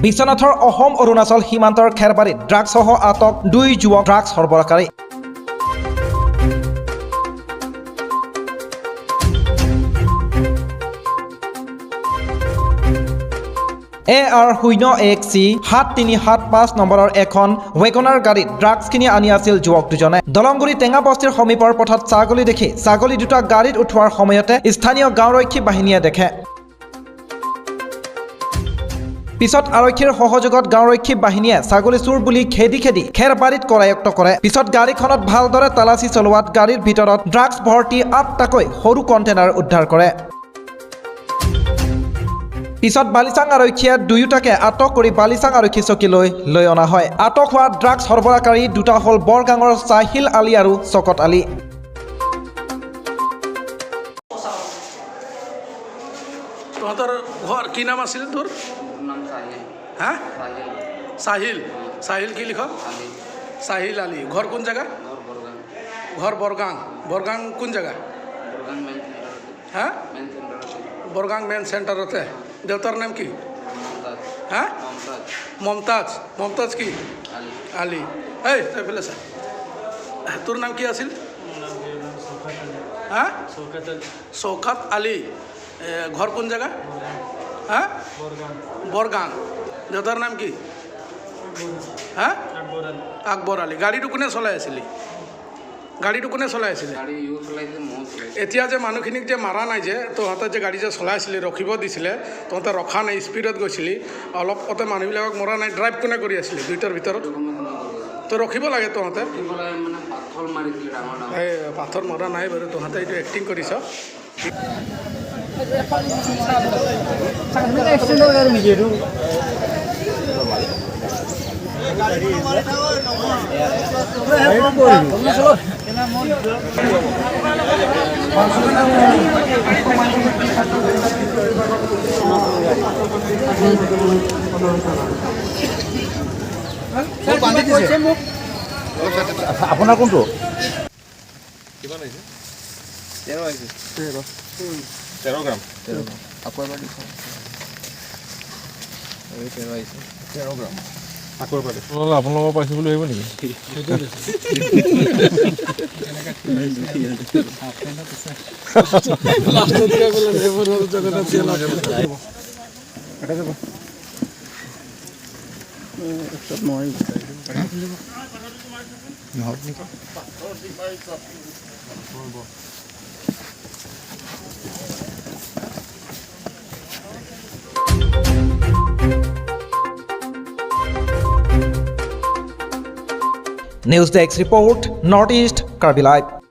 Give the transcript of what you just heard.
বিশ্বনাথৰ অসম অৰুণাচল সীমান্তৰ খেৰবাৰীত ড্ৰাগছসহ আটক দুই যুৱক ড্ৰাগছ সৰবৰাহকাৰী। এ আৰ 01 চি 7375 নম্বৰৰ এখন ৱেগনাৰ গাড়ীত ড্ৰাগছখিনি আনি আছিল যুৱক দুজনে। দলংগুৰি টেঙাবস্তিৰ সমীপৰ পথত ছাগলী দেখি ছাগলী দুটা গাড়ীত উঠোৱাৰ সময়তে স্থানীয় গাঁওৰক্ষী বাহিনীয়ে দেখে। পিছত আৰক্ষীৰ সহযোগত গাঁওৰক্ষী বাহিনীয়ে ছাগলী চোৰ বুলি খেদি খেদি খেৰবাৰীত কৰায়ত্ব কৰে। পিছত গাড়ীখনত ভালদৰে তালাচী চলোৱাত গাড়ীৰ ভিতৰত ড্ৰাগছ ভৰ্তি আঠটাকৈ সৰু কণ্টেইনাৰ উদ্ধাৰ কৰে। পিছত বালিচাং আৰক্ষীয়ে দুয়োটাকে আটক কৰি বালিচাং আৰক্ষী চকীলৈ লৈ অনা হয়। আটক হোৱা ড্ৰাগছ সৰবৰাহকাৰী দুটা হ'ল বৰগাঙৰ চাহিল আলী আৰু চকত আলী। তহঁতৰ ঘৰ কি নাম আছিল তোৰ? নাম চাহিল। হা? চাহিল। চাহিল, চাহিল কি লিখ? আলী। চাহিল আলী। ঘৰ কোন জেগা? ঘৰ বৰগাং। ঘৰ বৰগাং। বৰগাং কোন জেগা? বৰগাং মেইন চেণ্টাৰতে। হা? মেইন চেণ্টাৰতে। বৰগাং মেইন চেণ্টাৰতে। দেউতাৰ নাম কি? মমতাজ। হা? মমতাজ। মমতাজ। মমতাজ কি? আলী। আলী। এই, তই এইফালে চা। তোৰ নাম কি আছিল? হা? চৌকাত আলী। ঘৰ কোন জেগা? হা? বৰগাং। দেউতাৰ নাম কি? হা? আকবৰ আলী। গাড়ীটো কোনে চলাই আছিলি? গাড়ীটো কোনে চলাই আছিলে? গাড়ী ইও চলাইছে, ময়ো চলাইছোঁ। এতিয়া যে মানুহখিনিক যে মাৰা নাই যে, তহঁতে যে গাড়ী যে চলাইছিলি, ৰখিব দিছিলে, তহঁতে ৰখা নাই, স্পীডত গৈছিলি অলপ অতে, মানুহবিলাকক মৰা নাই। ড্ৰাইভ কোনে কৰি আছিলি দুইটাৰ ভিতৰত? সেইটো সময়ত মই কৰি আছিলোঁ। তই ৰখিব লাগে তহঁতে। ৰখিব লাগে মানে পাথৰ মাৰিছিলে ডাঙৰ ডাঙৰ। এই পাথৰ মৰা নাই বাৰু, তহঁতে এইটো এক্টিং কৰিছ। আপোনাৰ কোনটো? 13 আহিছে। 13 গ্ৰাম। 13। আকৌ এবাৰ দিছোঁ। এই 13 আহিছে। 13 গ্ৰাম। আকৌ এবাৰ নহ'লে আপোনালোকৰ পাইছোঁ বুলি ভাবিব নেকি? News desk report, North East Karbi Live.